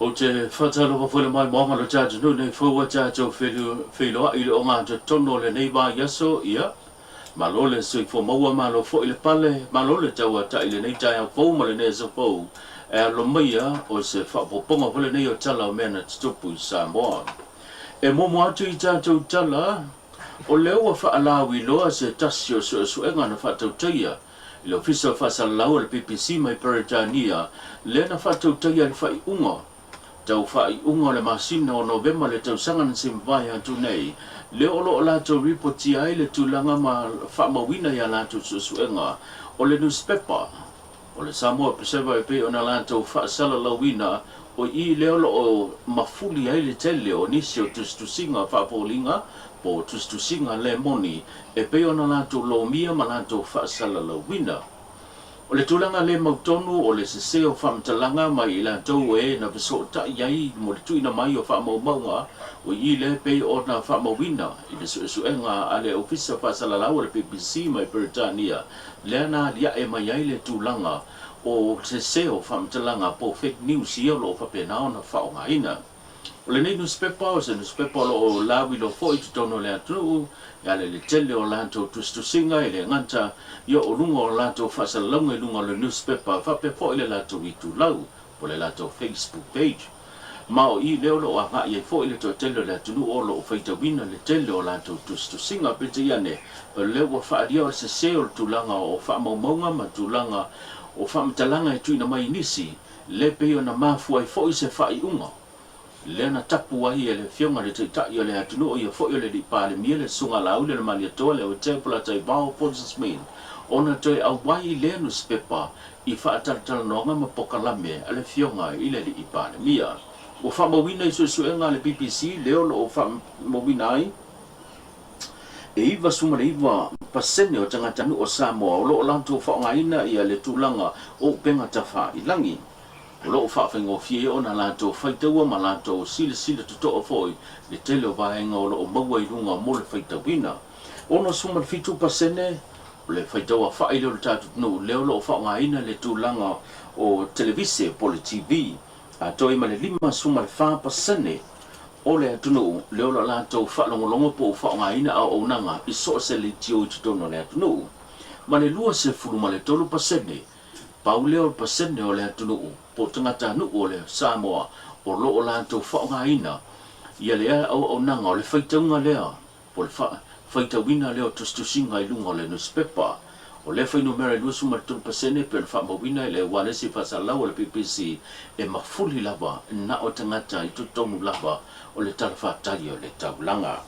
Ou te faatalofa foi i le maimoaga o le tatou nuu nei fou a tatou feiloai i le ogatotonu o lenei vaiaso, ia, malo le soifua maua, malo foi le pale, malo le tauatai i lenei taeao fou ma lenei aso fou e alo maia o se faaopoopoga foi lenei o tala o mea na tutupu i Samoa. E muamua atu i tatou tala, o lea ua faalauiloa se tasi o suesuega na faatautaia i le Ofisa o Faasalalau a le BBC mai Peretania, lea na faatautaia i le faaiuga tau faaiuga o le masina o Novema le tausaga na simavae atu nei, lea o lo o latou ripotia ai le tulaga ma faamauina i a latou suesuega o le nusipepa o le Samoa Observer e pei ona latou faasalalauina o i lea o lo o mafuli ai le tele o nisi o tusitusiga faafoliga po o tusitusiga le moni e pei ona latou lomia ma latou faasalalauina. O le tulaga le mautonu o le sese o faamatalaga mai i latou e na fesootai ai mo le tuuina mai o faamaumauga o i lea e pei ona faamauina i le suesuega a le Ofisa Faasalalau a le BBC mai Peretania lea na aliae mai ai le tulaga o sese o faamatalaga po o fake news ia o lo o faapena ona faaaogaina. O lenei nusipepa, o se nusipepa o lo o lauiloa foi i totonu o le atunuu e ala i le tele o latou tusitusiga e le gata ia o luga o latou faasalalauga i luga o le nusipepa faapea foi le latou itulau po o le latou Facebook page. Ma o i lea o lo o agai ai foi le toatele o le atunuu o lo o faitauina le tele o latou tusitusiga. Peitai ane, o lea ua faaalia o le sese o le tulaga o faamaumauga ma tulaga o faamatalaga e tuuina mai i nisi Le pei ona mafua ai foi se faaiuga lea na tapu ai e le Afioga i le Taitai o le atunuu, ia foi o le Alii Palemia, le Susuga Laauli o le Malietoa, le Auatea Polataivao Fosi Smith, ona toe auai lea nusipepa i faatalatalanoaga ma pokalame a le Afioga i le Alii Palemia. Ua faamauina i suesuega a le BBC lea o lo o faamauina ai E 99% o tagatanuu o Samoa o lo o latou faaaogaina ia le tulaga o upega tafailangi. O lo o faafaigofie ai ona latou faitaua ma latou silasila totoa foi le tele o vaega o lo o maua i luga mo le faitauina. 67% o le faitauaofai lea o le tatou atunuu lea o lo o faaaogaina le tulaga o televise po o le TV. Atoa ai ma le 54% o le atunuu lea o lo o latou faalogologo po o faaaogaina auaunaga i so o se leitio i totonu o le atunuu, ma le 23% pau lea o le pasene o le atunuu po o tagatanuu o le Samoa o lo o latou faaaogaina ia le auaunaga o le faitauga lea po o le faitauina lea o tusitusiga i luga o le nusipepa. O lea fuainumera e 23% e pei ona faamauina e le ualesi faasalalau a le BBC e mafuli lava na o tagata i totonu lava o le talafatai o le taulaga.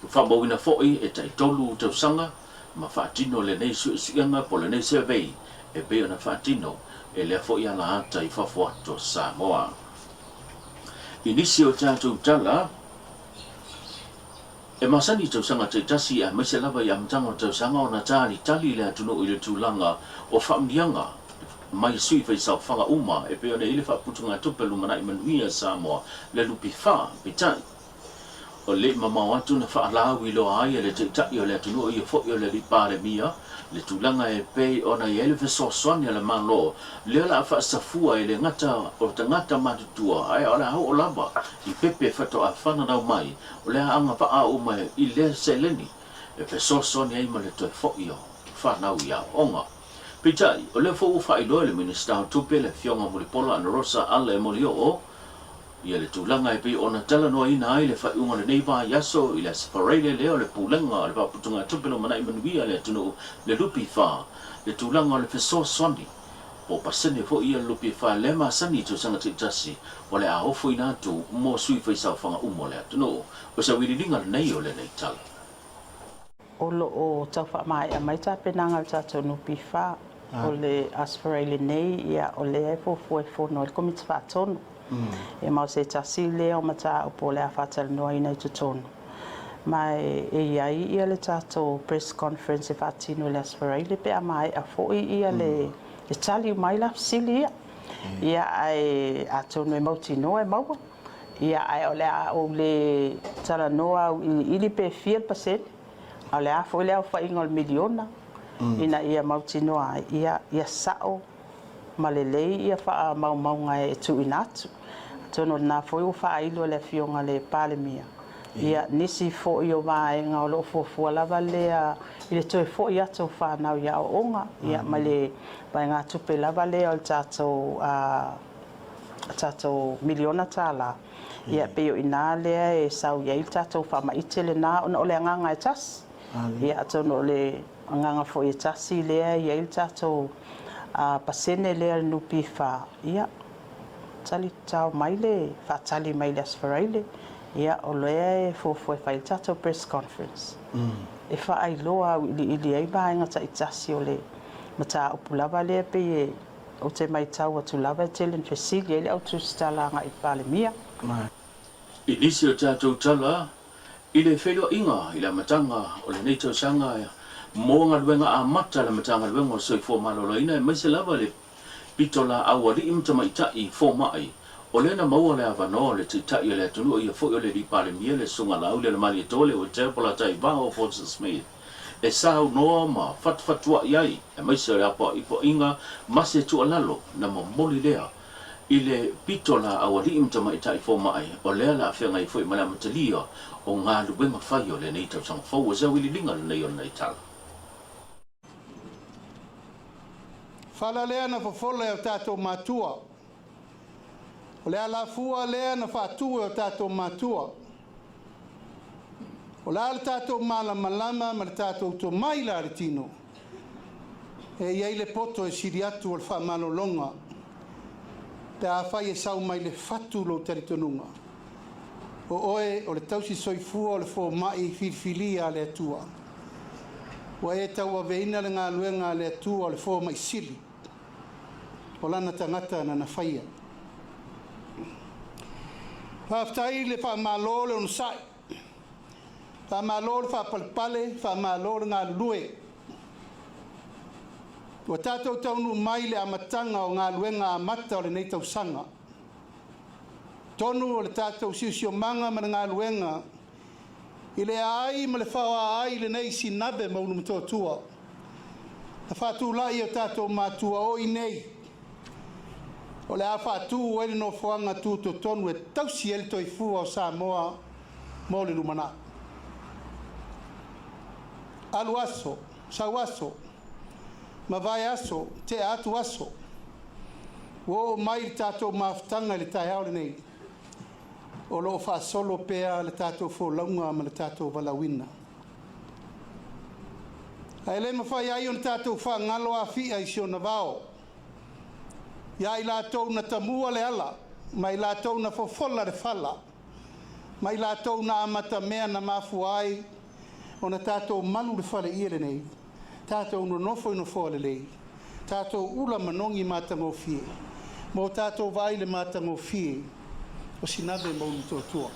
Ua faamauina foi e taitolu tausaga ma faatino lenei suesuega po o lenei survey e pei ona faatino e lea foi alaata i fafo atu o Samoa. I nisi o tatou tala, E masani i tausaga taitasi aemaise lava i amataga o tausaga ona talitali le atunuu i le tulaga o faamanuiaga mai sui faisaofaga uma e pei ona i ai le faaputugatupe Lumanai Manuia Samoa le Lupi Fa. Peitai, o le i mamao atu na faalauiloa ai e le Taitai o le atunuu ia foi o le Alii Palemia le tulaga e pei ona i ai le fesoasoani a le Malo lea o le a faasafua e le gata o tagata matutua ae o le a oo lava i pepe faatoa fananau mai o le a agavaa uma i lea seleni e fesoasoani ai ma le toe foi o fanau i aoaoga. Peitai, o lea foi ua faailoa e le Minisita o Tupe le Afioga Mulipola Anarosa Ale Molioo ia le tulaga e pei ona talanoaina ai le faaiuga o lenei vaiaso i le Aso Faraile lea o le Pulega o le Faaputugatupe Lumanai Manuia a le Atunuu, le NPF, le tulaga o le fesoasoani po o pasene foi ia le NPF lea masani i tausaga taitasi o le a ofoina atu mo sui faisaofaga uma o le atunuu. O se auiliiliga lenei o lenei tala. O lo o tau faamaea mai tapenaga a le tatou NPF o le Aso Faraile nei, ia o lea e fuafua e fono ai le Komiti Faatonu. Ia ma o se tasi lea o mataupu o le a faatalanoaina i totonu. Ma e i ai ia le tatou press conference e faatino i le Aso Faraile pe a maea foi ia le tali uma ai la fesili ia. Ia ae atonu e mautinoa e maua. Ia, ae o le a ou le talanoa auiliili pe fia le pasene, a o le a foi le aofaiga o le miliona, ina ia mautinoa ai, ia, ia sao ma lelei ia faamaumauga e tuuina atu. Atonu o lena foi ua faailo e le Afioga i le Palemia ia nisi foi o vaega o lo o fuafua lava lea i le toe foi atu o fanau i aoaoga ia ma le vaegatupe lava lea o le tatou tatou miliona tala. Ia pei o i ina lea e sau i ai le tatou faamaite lena ona o le agaga e tasi. Ia atonu o le agaga foi e tasi lea e i ai le tatou pasene lea o le NPF, ia tali tatao mai le faatali mai i le Aso Faraile, ia o lea e fuafua e fai ai le tatou press conference e faailoa auiliili ai vaega taitasi o le mataupu lava lea pei e ou te matau atu lava e tele ina fesili ai le au tusitala agai i le Palemia. I nisi o tatou tala i le feiloaiga i le amataga o lenei tausaga mo galuega amata a le Matagaluega o le Soifua Maloloina aemaise lava le pitolaau alii ma tamaitai fomai, o lea na maua le avanoa o le Taitai o le atunuu ia foi o le Alii Palemia le Susuga Laaulialemalietoa Leuatea Polataivao Fosi Smith e saunoa ma fatufatua'i ai aemaise o le apoa'ipoa'iga ma se tuualalo na momoli lea i le pitolaau alii ma tamaitai fomai o lea la feagai foi ma le amatalia o galuega fai o lenei tausaga fou. O se auiliiliga lenei o lenei tala. Fala lea na fofola e o tatou matua. O le alafua lea na faatu e o tatou matua. O le a le tatou malamalama ma le tatou tomai la le tino, e i ai le poto e sili atu o le faamalologa pe afai e sau mai le fatu lou talitonuga. O oe o le tausi soifua o le fomai filifilia a le Atua. Ua e tauaveina le galuega a le Atua o le fomai sili o lana tagata na na faia. Faafetai le faamalo le onosai, faamalo le faapalepale, faamalo le galulue. Ua tatou taunuu mai le amataga o galuega amata o lenei tausaga. Tonu o le tatou siosiomaga ma le galuega i le aai ma le faoa ai lenei Sinave ma Ulumotootua na faatulai e o tatou matua o i nei o le a faatu ai le nofoaga tutotonu e tausi ai le toifua o Samoa mo le lumanai. Alu aso, sau aso, mavae aso, tea atu aso, ua oo mai le tatou mafutaga i le taeao lenei, o lo o faasolo pea le tatou folauga ma le tatou valaauina. Ae le mafai ai ona tatou faagalo Afi'a i si ona vao, ia i latou na tamua le ala, ma i latou na fofola le fala, ma i latou na amatamea na mafua ai ona tatou malu le faleie lenei, tatou nonofo i nofoa lelei, tatou ula manogi matagofie, ma o tatou vaai le matagofie o Sinave ma Ulumotootua.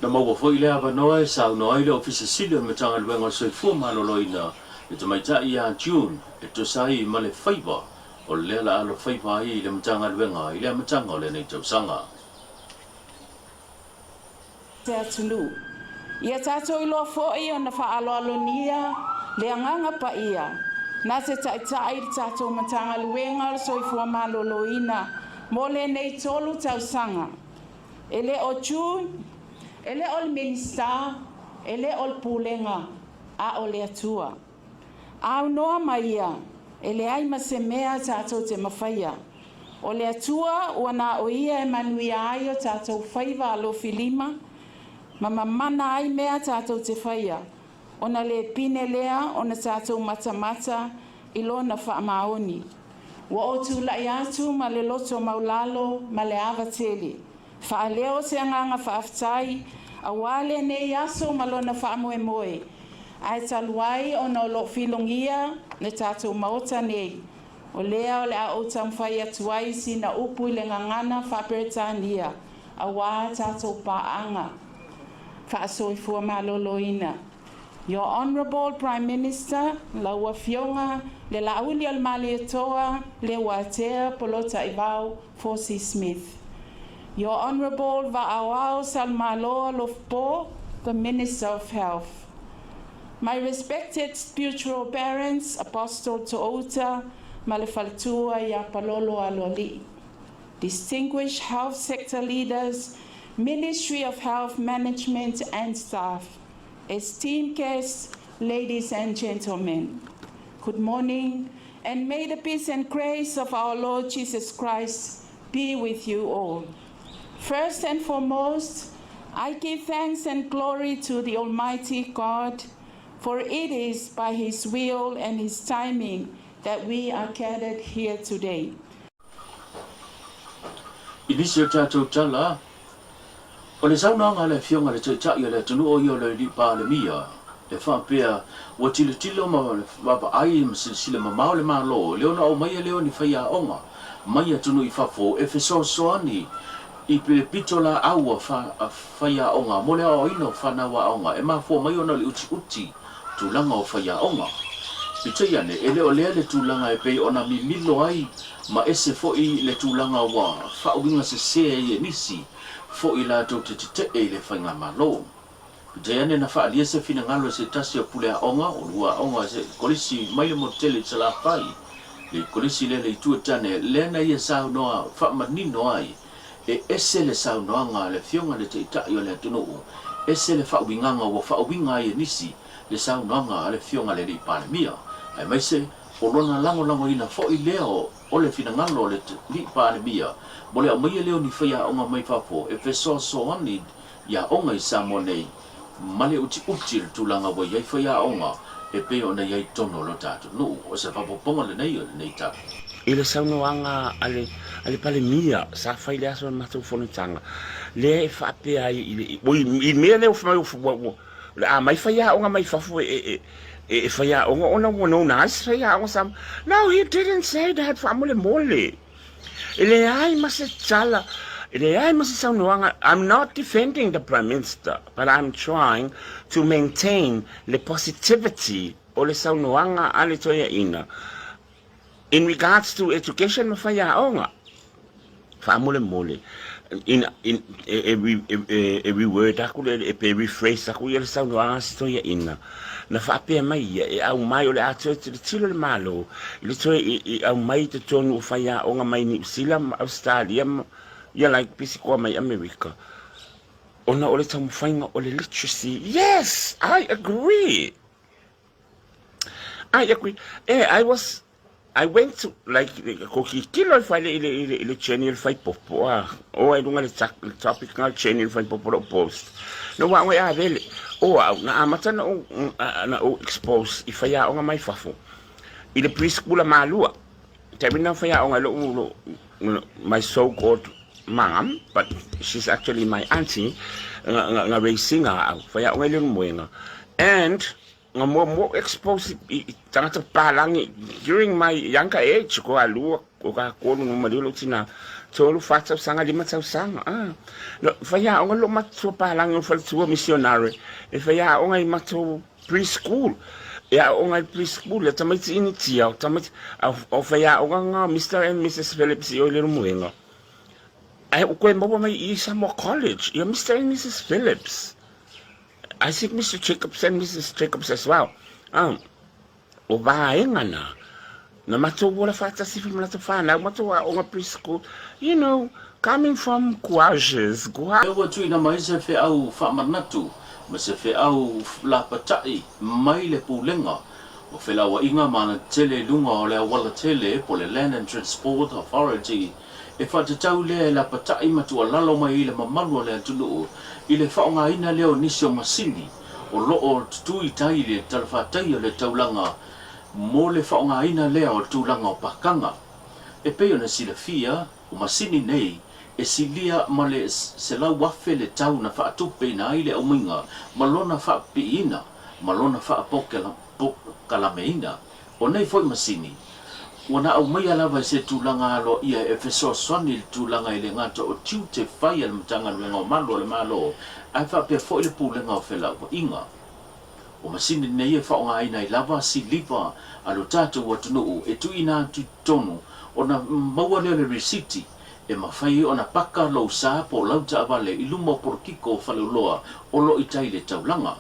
Na maua foi le avanoa e saunoa ai le Ofisa Sili o le Matagaluega o le Soifua Maloloina, le tamaitai ia June, e tusa ai ma le faiva o lea la alofaiva ai le Matagaluega i le amataga o lenei tausaga. Se atunuu. Ia tatou iloa foi ona faaaloalonia le Agaga Paia na te taitai i le tatou Matagaluega o le Soifua Maloloina mo lenei tolu tausaga. E le o June, e le o le Minisita, e le o le Pulega, a o le Atua. Aunoa ma Ia, e leai ma se mea tatou te mafaia. O le Atua ua na o Ia e manuia ai o tatou faiva alofilima ma mamana ai mea tatou te faia, ona le pine lea ona tatou matamata i Lona faamaoni. Ua ou tulai atu ma le loto maulalo ma le ava tele. Faaleo se agaga faafetai aua lenei aso ma lona faamoemoe, ae talu ai ona o lo o filogia le tatou Maota nei, o lea o le a ou taumafai atu ai sina upu i le gagana faa-Peretania aua tatou paaga faasoifua maloloina. Your Honourable Prime Minister, lau Afioga le Laaulialemalietoa Leuatea Polataivao Fosi Smith. Your Honourable Va'aoao Salumaloa Alofipo, the Minister of Health. My respected spiritual parents, Apostle To'outa, ma le faletua ia Palolo Aloalii. Distinguished health sector leaders, Ministry of Health Management and staff, esteemed guests, ladies and gentlemen, good morning, and may the peace and grace of our Lord Jesus Christ be with you all. First and foremost, I give thanks and glory to the Almighty God, for it is by His will and His timing that we are gathered here today. I nisi o tatou tala, o le saunoaga a le Afioga i le Taitai o le atunuu o ia o le Alii Palemia, e faapea, ua tilotilo ma vaavaai ma silasila mamao le Malo i le ono aumaia lea o ni faiaoga mai atunuu i fafo e fesoasoani i le pitolaau a faiaoga mo le aoaoina o fanau aoga e mafua mai ona o le utiuti tulaga o faiaoga. Peitai ane, e le o lea le tulaga e pei ona mimilo ai ma ese foi le tulaga ua faauiga sese ai e nisi foi latou te tetee i le Faigamalo. Peitai ane, na faaalia se finagalo e se tasi o pule aoga o lua aoga se kolisi mai le motu tele i Salafai, le kolisi lea le Itu e Tane, lea na ia saunoa faamanino ai E ese le saunoaga a le Afioga i le Taitai o le atunuu, ese le faauigaga ua faauiga ai e nisi le saunoaga a le Afioga i le Alii Palemia, aemaise o lona lagolagoina foi lea o le finagalo o le Alii Palemia mo le aumaia lea o ni faiaoga mai fafo e fesoasoani i aoga i Samoa nei ma le utiuti o le tulaga ua i ai faiaoga e pei ona i ai i totonu o lo tatou nuu. O se faaopoopoga lenei o lenei tala. I le saunoaga a le a le Palemia sa fai i le aso o le matou fonotaga, lea e faapea ai i le oi i le mea lea ua fai mai ua ua o le a mai faiaoga mai fafo e e e e faiaoga ona ua nauna ai se faiaoga Samoa. No, he didn't say that faamolemole. E leai ma se tala, e leai ma se saunoaga, I'm not defending the Prime Minister, but I'm trying to maintain le positivity o le saunoaga a le toeaina in regards to education ma faiaoga. Faamolemole, in, in, e, e, e, e reword aku le, e pe rephrase aku ia le saunoaga a se toeaina. Na faapea mai ia, e aumai o le a toe tilotilo le Malo i le toe i aumai i totonu o faiaoga mai Niu Sila ma Ausetalia ma ia like pisikoa mai Amerika ona o le taumafaiga o le literacy. Yes! I agree! I agree. Eh, I was I went to like ko tilotilo i fale i le i le i le journey o le faipopo a o ai lunga le le topic nga journey le faipopo lo post no wa ngoi a vele o au na amata na o na o expose i faiaoga mai fafo i le preschool malua taimi na faiaoga lo lo my so called mom but she's actually my auntie nga nga, nga racing au faiaoga i le moenga and Nga muamua ou expose i tagata papalagi during my younger age ko alua ko ka kolu no maliu lou tina tolu fa tausaga lima tausaga ah no faiaoga lou matua palagi o faletua missionary e faiaoga i matou preschool e aoga i preschool e tamaiti initia o tamaiti o faiaoga nga Mr and Mrs Phillips i oi le Rumuenga ae ua koe maua mai i Samoa College ia Mr and Mrs Phillips. I think Mister Jacobs and Missus Jacobs as well. Um, o vaega na, na matou ola faatasi foi ma latou fanau, matou aoga preschool, you know, coming from Guages, Gua. Lea ua tuuina mai se feau faamanatu ma se feau lapatai mai le Pulega o Felauaiga ma ana tele i luga o le auala tele po le Land and Transport Authority E faatatau lea e lapatai ma tuualalo mai ai le mamalu o le atunuu i le faaaogaina lea o nisi o masini o lo o tutū i tai i le talafatai o le taulaga mo le faaaogaina lea o tulaga o pakaga. E pei ona silafia, o masini nei e silia ma le 100,000 le tau na faatupeina ai le aumaiga ma lona faapipiina ma lona faapokalameina. O nei foi masini, ua na aumaia lava i se tulaga aloaia e fesoasoani i le tulaga e le gata o tiute fai a le Matagaluega o Malu a le Malo ae faapea foi le Pulega o Felauaiga. O masini nei e faaaogaina ai lava siliva a lo tatou atunuu e tuuina atu i totonu ona maua lea o le risiti e mafai ai ona paka lou sa po o lau taavale i luma o polokiko o faleoloa o lo o i tai i le taulaga.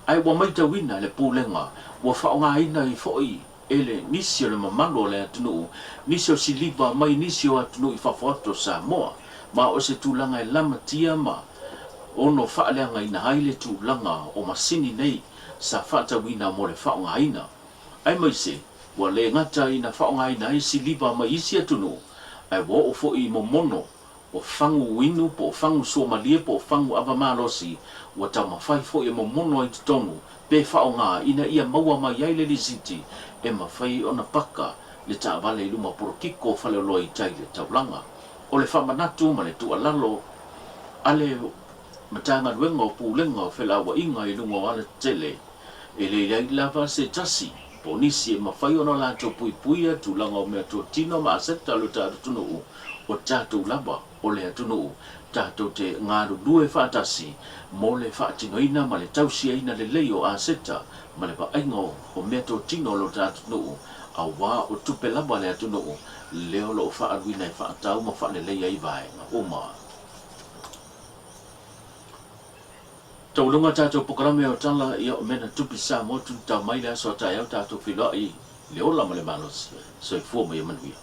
Ae ua maitauina le Pulega ua faaaogaina ai foi. e le nisi o le mamalu o le atunuu, nisi o siliva mai nisi o atunuu i fafo atu o Samoa, ma o se tulaga e lamatia ma ono faaleagaina ai le tulaga o masini nei sa faatauina mo le faaaogaina. Aemaise, ua le gata ina faaaogaina ai siliva mai isi atunuu, ae ua oo foi i momono o fagu inu po o fagu suamalie po o fagu ava malosi ua taumafai foi e momono ai totonu pe faaaoga ina ia maua mai ai le lisiti e mafai ona paka le taavale i luma polokiko o faleoloa i tai le taulaga. O le faamanatu ma le tuualalo a le Matagaluega o Pulega o Felauaiga i luga o alatetele, e leai lava se tasi po o nisi e mafai ona latou puipuia tulaga o meatotino ma aseta o le tatou atunuu, o tatou lava o le atunuu, tatou te galulue faatasi mo le faatinoina ma le tausiaina lelei o aseta ma le vaaiga o meatotino o lo tatou atunuu, auā o tupe lava a le atunuu lea o lo o faaaluina e faatau ma faaleleia ai vaega uma. Taualuga tatou polokalame o tala ia o mea na tupu i Samoa tunu tau mai le aso a taeao tatou feiloai i le ola ma le malosi. Soifua ma ia manuia.